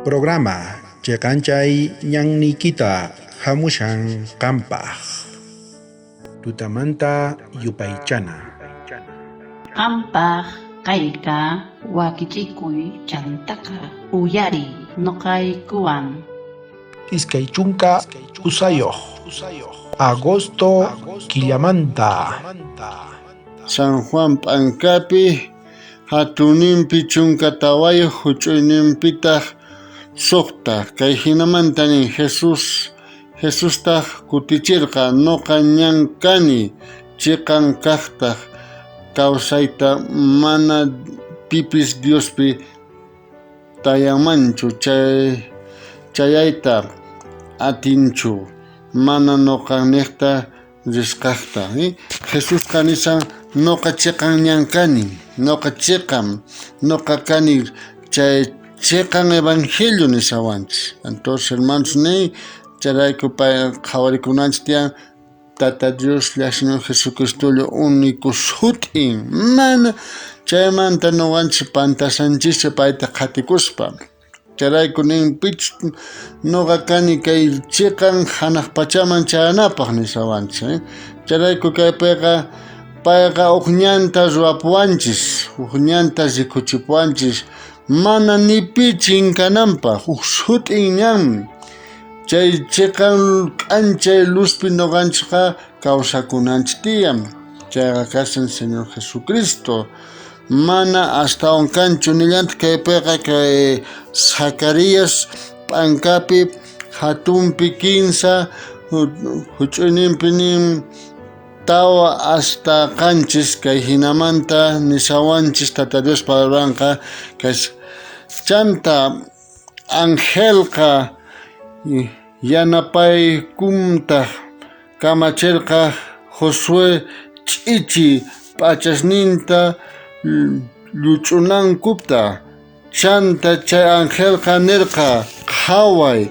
Programa cheqanchay ñanniykita jamushan qampaj. Tutamanta yupaychana. Qampaj kayka wakichikuy chantaqa uyariy noqaykuwan. 23 agosto killamanta. San Juan p'ankapi jatunninpi 14, juch'uyninpitaj 6. Kay jinamanta nin Jesús, Jesustaj kuticherqa, Noqa ñan kani, cheqan kajtaj, kawsayta mana pipis Diospi tayanmanchu chayayta atinchu, mana noqanejta risqajta. Jesusqa nisan, noqa cheqan ñan kani, noqa cheqan, noqa kani chay cheqan evangelio nisawanchis. Entonces, hermanos, ni chayrayku pay qhawarikunanchis tiyan Tata Dios la Señor Jesucristollo único sut'in, mana chaymanta noqanchis pantasanchischu payta qhatikuspa. Chayrayku nin pichus noqa kani kay cheqan janaj pachaman chayanapaj nisawanchis. Chayrayku kaypiqa payqa uj ñanta ruwapuwanchis, uj ñanta rikuchipuwanchis, mana ni pi chinkananpaj, uj sut'in ñan. Chay cheqan k'anchay luzpi noqanchejqa kawsakunanchej tiyan. Chayqa kashan Señor Jesucristo. Mana astawan kanchu nillantaq kaypiqa kay Zacarías p'ankapi jatunpi kinsa juch'uyninpi nin 4 hasta 7 kay jinamanta nisawanchis Tata Dios palabranqa kay chanta angelqa yanapaykuntaj kamacherqa Josué ch'ichi p'achasninta lluch'unankuta. Chanta chay angelqa nerqa, Qhaway,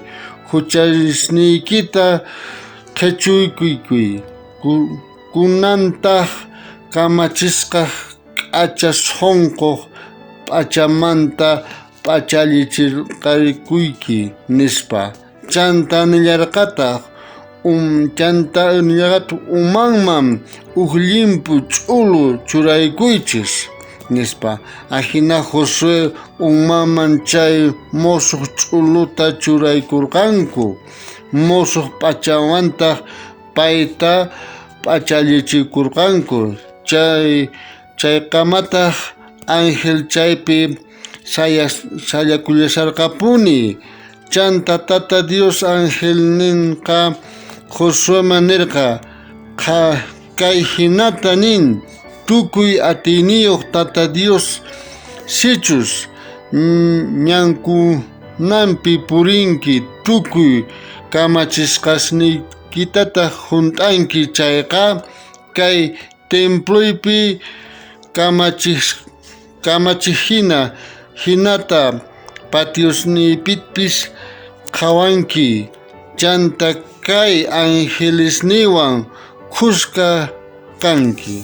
juchasniykita qhechuykuy, kunantaj kamachisqaj k'acha sonqo p'achamanta p'achallicherqaykuyki, nispa. Chanta nillarqataj, umanman uj llimphu ch'ulu churaykuychis, nispa. Ajina Josué umanman chay mosoj ch'uluta churaykorqanku, mosoj p'achawantaj payta p'achallichikorqanku. Chaykamataj ángel chaypi sayakullasharqapuni. Chanta Tata Dios angelnenqa Josueman nerqa, Kay jinata nin tukuy atiyniyoj Tata Dios, sichus ñankunampi purinki, tukuy kamachisqasniykitataj junt'anki chayqa, kay temploypi kamachej jina, jinata patiosniypipis qhawanki, chanta kay angelesniywan khuska kanki.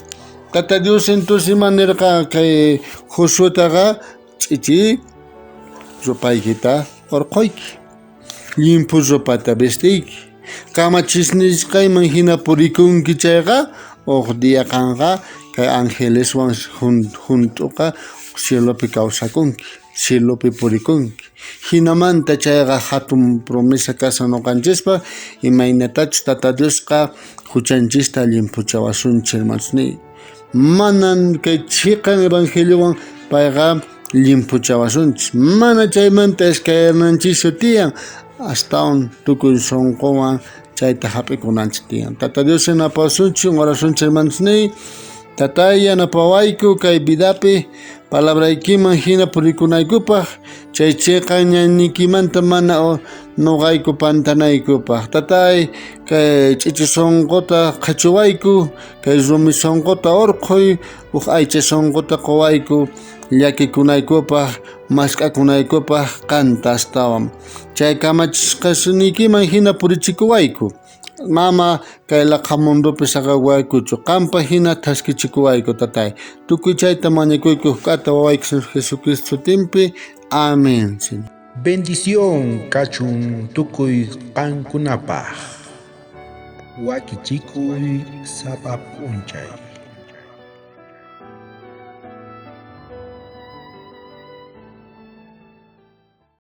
Tata Dios entonces ima nerqa kay Josuetaqa? Ch'ichi ropaykita orqhoyki, llimphu ropata vestiyki, kamachisnisqayman jina purikunki chayqa, uj día qanqa kay angeleswan junt'uqa cielopi kawsakunki, cielopi purikunki. Jinamanta chayqa jatun promesa kashan noqanchispaj, imaynatachus Tata Diosqa juchanchista llimphuchawasunchis, hermanosniy. Manan kay cheqan evangeliowan payqa llimphuchawasunchis. Mana chaymanta iskayananchischu tiyan, astawan tukuy sonqowan chayta jap'ikunanchis tiyan. Tata Dios yanapawasunchis, orasunchis, hermanosniy. Tatay, yanapawayku kay vidapi palabraykiman jina purikunaykupaj, chay cheqan ñanniykimanta mana noqayku pantanaykupaj. Tatay, kay ch'ichi sonqota qhachuwayku, kay rumi sonqota orqhoy, uj aycha sonqota qowayku, llakikunaykupaj, mask'akunaykupaj qanta astawan. Chay kamachisqasniykiman jina purichikuwayku. Mama, kay laqha mundopi saqawaykuchu, qampa jina thaskichikuwayku, Tatay. Tukuy chayta mañakuyku k'ata wawayki Señor Jesucristo sutinpi. Amén. Señor. Bendición kachun tukuy qankunapaj. Wakichikuy sapa p'unchay.